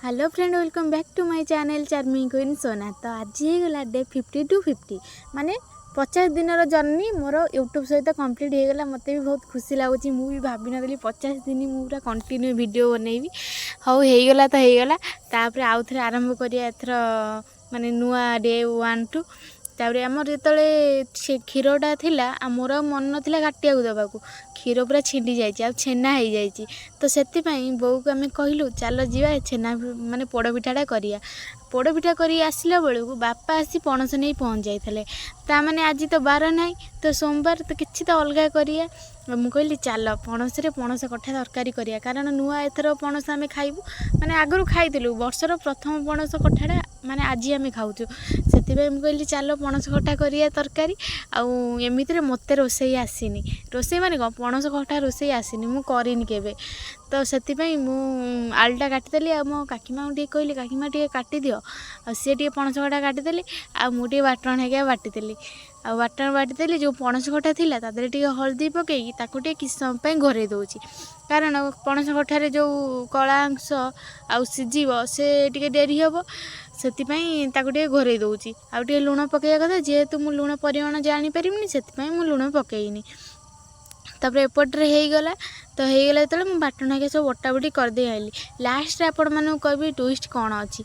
Hello friend, welcome back to my channel Charming Queen Sona। ତ ଆଜି ହେଇଗଲା day 50 two 50, ମାନେ 50 ଦିନର ଜର୍ଣ୍ଣି ମୋର ୟୁଟ୍ୟୁବ୍ ସହିତ କମ୍ପ୍ଲିଟ୍ ହେଇଗଲା। ମୋତେ ବି ବହୁତ ଖୁସି ଲାଗୁଛି। ମୁଁ ବି ଭାବିନଥିଲି 50 ଦିନ ମୁଁ ପୁରା କଣ୍ଟିନ୍ୟୁ ଭିଡ଼ିଓ ବନେଇବି। ହଉ, ହେଇଗଲା ତ ହେଇଗଲା। ତାପରେ ଆଉ ଥରେ ଆରମ୍ଭ କରିବା ଏଥର, ମାନେ ନୂଆ ଡେ ୱାନ୍ ଟୁ। ତାପରେ ଆମର ଯେତେବେଳେ ସେ କ୍ଷୀରଟା ଥିଲା ଆଉ ମୋର ଆଉ ମନ ନଥିଲା କାଟିବାକୁ ଦେବାକୁ, କ୍ଷୀର ପୁରା ଛିଣ୍ଡି ଯାଇଛି ଆଉ ଛେନା ହେଇଯାଇଛି। ତ ସେଥିପାଇଁ ବୋଉକୁ ଆମେ କହିଲୁ, ଚାଲ ଯିବା, ଛେନା ମାନେ ପୋଡ଼ପିଠାଟା କରିବା। ପୋଡ଼ପିଠା କରି ଆସିଲା ବେଳକୁ ବାପା ଆସି ପଣସ ନେଇ ପହଞ୍ଚି ଯାଇଥିଲେ। ତା ମାନେ ଆଜି ତ ବାର ନାହିଁ, ତ ସୋମବାର ତ କିଛି ତ ଅଲଗା କରିବା। ମୁଁ କହିଲି, ଚାଲ ପଣସରେ ପଣସ କଠା ତରକାରୀ କରିବା, କାରଣ ନୂଆ ଏଥର ପଣସ ଆମେ ଖାଇବୁ। ମାନେ ଆଗରୁ ଖାଇଥିଲୁ, ବର୍ଷର ପ୍ରଥମ ପଣସ କଠାଟା ମାନେ ଆଜି ଆମେ ଖାଉଛୁ। ସେଥିପାଇଁ ମୁଁ କହିଲି, ଚାଲ ପଣସ କଠା କରିବା ତରକାରୀ। ଆଉ ଏମିତିରେ ମୋତେ ରୋଷେଇ ଆସିନି। ରୋଷେଇ ମାନେ କ'ଣ, ପଣସ କଠା ରୋଷେଇ ଆସିନି, ମୁଁ କରିନି କେବେ। ତ ସେଥିପାଇଁ ମୁଁ ଆଳୁଟା କାଟିଦେଲି ଆଉ ମୋ କାକିମାଙ୍କୁ ଟିକେ କହିଲି, କାକିମା, ଟିକେ କାଟିଦିଅ। ଆଉ ସିଏ ଟିକେ ପଣସ କଠା କାଟିଦେଲେ ଆଉ ମୁଁ ଟିକେ ବାଟଣ ହେଇକା ବାଟିଦେଲି। ଆଉ ବାଟଣ ବାଟିଦେଲି, ଯେଉଁ ପଣସ କଠା ଥିଲା ତା ଦେହରେ ଟିକେ ହଳଦୀ ପକାଇକି ତାକୁ ଟିକେ କିଛି ସମୟ ପାଇଁ ଘୋରେଇ ଦେଉଛି, କାରଣ ପଣସ କଠାରେ ଯେଉଁ କଳା ଅଂଶ ଆଉ ସିଝିବ ସେ ଟିକେ ଡେରି ହେବ। ସେଥିପାଇଁ ତାକୁ ଟିକେ ଘୋରେଇ ଦେଉଛି ଆଉ ଟିକେ ଲୁଣ ପକାଇବା କଥା। ଯେହେତୁ ମୁଁ ଲୁଣ ପରିମାଣ ଜାଣିପାରିବିନି, ସେଥିପାଇଁ ମୁଁ ଲୁଣ ପକାଇନି। ତାପରେ ଏପଟରେ ହେଇଗଲା। ତ ହେଇଗଲା ଯେତେବେଳେ ମୁଁ ବାଟଣ ହେଇକା ସବୁ ବଟାବଟି କରିଦେଇ ଆଇଲି। ଲାଷ୍ଟରେ ଆପଣମାନଙ୍କୁ କହିବି ଟୁଇଷ୍ଟ କ'ଣ ଅଛି।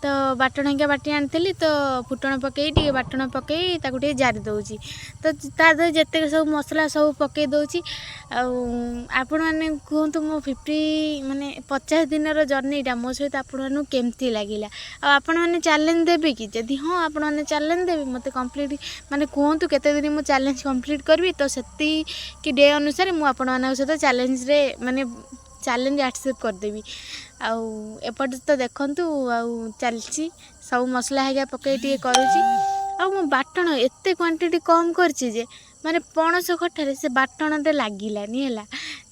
ତ ବାଟଣ ହେଇକା ବାଟି ଆଣିଥିଲି, ତ ଫୁଟଣ ପକାଇ ଟିକେ ବାଟଣ ପକାଇ ତାକୁ ଟିକେ ଜାରି ଦେଉଛି। ତ ତା ଦେହରେ ଯେତେକ ସବୁ ମସଲା ସବୁ ପକାଇ ଦେଉଛି। ଆଉ ଆପଣମାନେ କୁହନ୍ତୁ, ମୋ 50 ମାନେ 50 ଦିନର ଜର୍ଣ୍ଣିଟା ମୋ ସହିତ ଆପଣମାନଙ୍କୁ କେମିତି ଲାଗିଲା? ଆଉ ଆପଣମାନେ ଚ୍ୟାଲେଞ୍ଜ ଦେବେ କି? ଯଦି ହଁ, ଆପଣମାନେ ଚ୍ୟାଲେଞ୍ଜ ଦେବେ, ମୋତେ କମ୍ପ୍ଲିଟ୍ ମାନେ କୁହନ୍ତୁ କେତେ ଦିନ ମୁଁ ଚ୍ୟାଲେଞ୍ଜ କମ୍ପ୍ଲିଟ୍ କରିବି। ତ ସେତିକି ଡେ ଅନୁସାରେ ମୁଁ ଆପଣମାନଙ୍କ ସହିତ ଚ୍ୟାଲେଞ୍ଜରେ ମାନେ ଚ୍ୟାଲେଞ୍ଜ ଆକ୍ସେପ୍ଟ କରିଦେବି। ଆଉ ଏପଟେ ତ ଦେଖନ୍ତୁ, ଆଉ ଚାଲିଛି ସବୁ ମସଲା ହେଇକା ପକାଇ ଟିକେ କରୁଛି। ଆଉ ମୁଁ ବାଟଣ ଏତେ କ୍ୱାଣ୍ଟିଟି କମ୍ କରିଛି ଯେ ମାନେ ପଣସ କଠାରେ ସେ ବାଟଣଟା ଲାଗିଲାନି। ହେଲା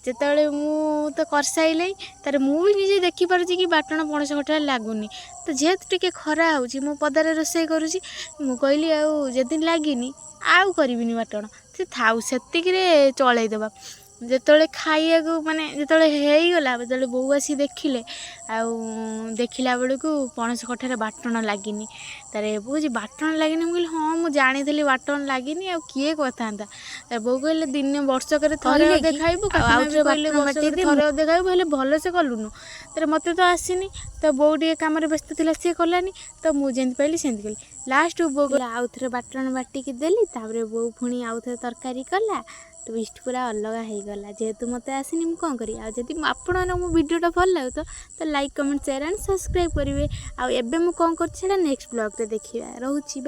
ଯେତେବେଳେ ମୁଁ ତ କରିସାରିଲି, ତାରେ ମୁଁ ବି ନିଜେ ଦେଖିପାରୁଛି କି ବାଟଣ ପଣସ କଠାରେ ଲାଗୁନି। ତ ଯେହେତୁ ଟିକେ ଖରା ହେଉଛି, ମୁଁ ପଦାରେ ରୋଷେଇ କରୁଛି, ମୁଁ କହିଲି, ଆଉ ଯଦି ଲାଗିନି ଆଉ କରିବିନି ବାଟଣ, ସେ ଥାଉ, ସେତିକିରେ ଚଳେଇଦେବା। ଯେତେବେଳେ ଖାଇବାକୁ ମାନେ ଯେତେବେଳେ ହେଇଗଲା, ଯେତେବେଳେ ବୋଉ ଆସି ଦେଖିଲେ, ଆଉ ଦେଖିଲା ବେଳକୁ ପଣସ କଠାରେ ବାଟଣ ଲାଗିନି। ତାରେ ବୋଉ କହୁଛି, ବାଟଣ ଲାଗିନି? ମୁଁ କହିଲି, ହଁ, ମୁଁ ଜାଣିଥିଲି ବାଟଣ ଲାଗିନି, ଆଉ କିଏ କହିଥାନ୍ତା? ବୋଉ କହିଲେ, ଦିନେ ବର୍ଷକରେ ଥରେ କହିଲେ ଅଧେ କି ଖାଇବୁ। ଆଉ କାକିମା ବି ଆଉଥରେ କହିଲେ, ବାଟଣ ବର୍ଷକରେ ବାଟିଦେ। ଥରେ ଅଧେ ଖାଇବୁ, ହେଲେ ଭଲସେ କଲୁନୁ। ତାରେ ମୋତେ ତ ଆସିନି, ତ ବୋଉ ଟିକେ କାମରେ ବ୍ୟସ୍ତ ଥିଲା, ସିଏ କଲାନି। ତ ମୁଁ ଯେମିତି ପାଇଲି ସେମିତି କଲି। ଲାଷ୍ଟକୁ ବୋଉ କହିଲା, ଆଉ ଥରେ ବାଟଣ ବାଟିକି ଦେଲି। ତାପରେ ବୋଉ ପୁଣି ଆଉ ଥରେ ତରକାରୀ କଲା। ଟୁଇଷ୍ଟ ପୁରା ଅଲଗା ହେଇଗଲା। ଯେହେତୁ ମୋତେ ଆସିନି, ମୁଁ କ'ଣ କରିବି? ଆଉ ଯଦି ଆପଣମାନଙ୍କୁ ମୋ ଭିଡ଼ିଓଟା ଭଲ ଲାଗୁଥିବ, ତ like, comment, share and subscribe କରିବେ। ଆଉ ଏବେ ମୁଁ କ'ଣ କରୁଛି, ସେଇଟା ନେକ୍ସଟ ବ୍ଲଗ୍ରେ ଦେଖିବା। ରହୁଛି, ବାଏ।